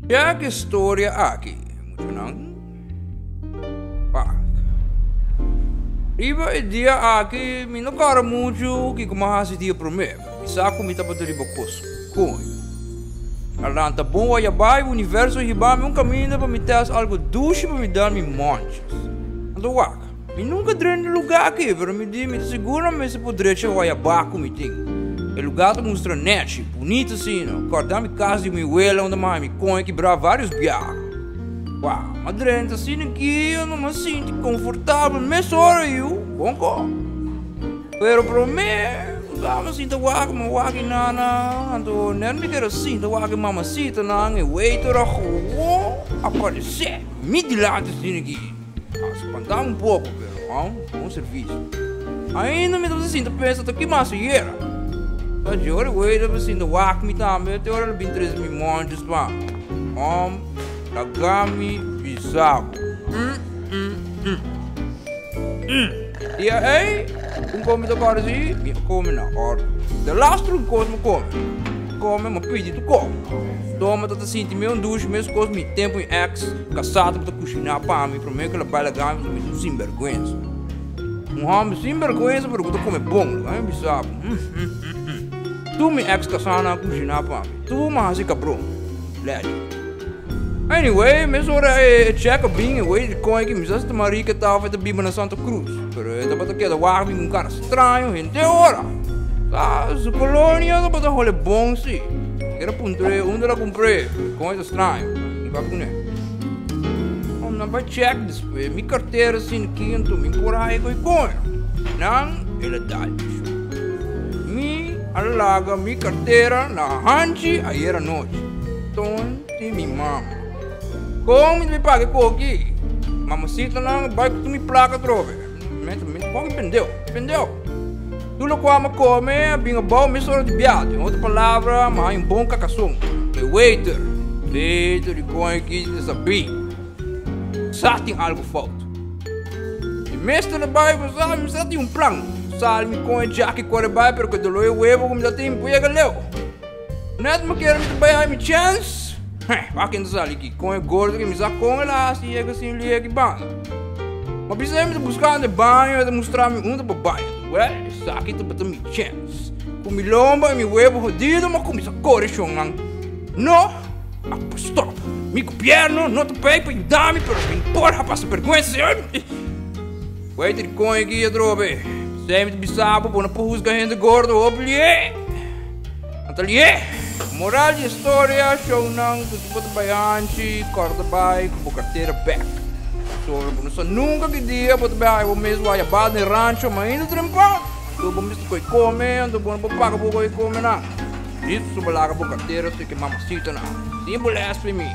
Check e storia aki, muchanan. Pak. Riba e dia aki mi no kòrda muchu kiko mi a hasi dia promé, pero mi sa ku mi tabata riba kos koño. A lanta bon waya bai, universo hiba mi un kaminda pa mi tèst algu dushi pa mi dal mi mònchis. Anto wak, mi nunka drenta e lugá aki, pero mi di mi ta sigur na mester por drecha e wayabá ku mi tin. E lugá ta mustra nèchi, bunita asina, kòrda mi kas di mi wela unda mi haña mi koño kibrá vários biaha. Wak, mi a drenta asina aki, anto mi a sinti konfortabel mesora yu, bon kò. Pero promé ku mi sinta wak, mi wak e nana, anto net mi keda sinta wak e mamasitanan, e waiter a gewoon aparesé mi dilanti asina aki. A spantá mi un poko, pero bon servisio. Ainda mi tabata sinta pensa ta ki mas a yera. Ta dje ora e waiter a sinta wak mi tambe, te ora el a bin trese mi monchis pa mi. Hòm, laga mi bisa bo. Dia ei, un kome ta kòrda si, mi a kome na òrdu. De laster un kos mi kome. Kome, mi a pidi tur kos. Stoma ta ta sinti mi un dushi mes kos mi tempu mi eks kasá tabata kushiná pa mi promé ku el a bai laga mi, mi ta un sinbèrgwensa. Un hòmber sinbèrgwensa pero ku ta kome bon, laga mi bisa bo. Tur mi eks kasánan a kushiná pa mi. Tur mi a hasi kabron. Lèchi. Anyway, mesora e check a bin e wey di koe ki mi sa si ta Marieke ta of e ta biba na Santa Cruz. Pero e tabata keda wak mi ku un kara straño henter ora. Sa su kolonia tabata hole bon si. Mi keda puntr'é unda el a kumpr'é. Koe ta straño. Mi papia kuné. Om nan bai check despues. Mi kartera sin kintu mi por haña koe koe. Nan el a dal mi sho. Mi a laga mi kartera na hanchi ayer anochi. Tonti mi mama. Kon mi ta bin paga e koki? Mamasitanan a bai ku tur mi plaka atrobe. Mi ta mi koki pendeu, pendeu. Tur lokual mi a kome a bin abou mesora di biaha. Den otro palabra, mi a haña un bon kakason. E waiter, waiter di kon aki ta sabí. Sa tin algu fout. Mi mester a bai pasobra mi sa tin un plan. Sali mi kon e djaki kore bai pero ku e doló e webo ku mi ta tin mi por yega leu. Net mi kere mi ta bai haña mi chèns. Heh, wak ken ta sali aki. Kon e gordo ki mi sa kon el a hasi yega sin lia aki banda. Ma bisa mi ta buskando e baño, e ta mustra mi unda pa baña. Wèl, esaki tabata mi chèns. Ku mi lomba i mi webo hodido mi a kuminsá kore shonnan. No a por stòp. Mi gobièrnu no ta pei pa yuda mi, pero mi no por a pasa bèrgwensa. Wèl, ta di kon aki atrobe. P'esei mi ta bisa bo, bo no por husga hende gordo hopi lié. Atelier! Moral di e storia, shownan ku si bo ta bai hanchi, kòrda bai ku bo kartera bèk. Pasobra bo no sa nunka ki dia bo ta bai haña bo mes waya bas den rancho mainta trempa. Anto bo mester koe kome, anto bo no por paga bo koe kome nan. Listo bo laga bo kartera si ke mamasitanan. Sin bo lès pa mi.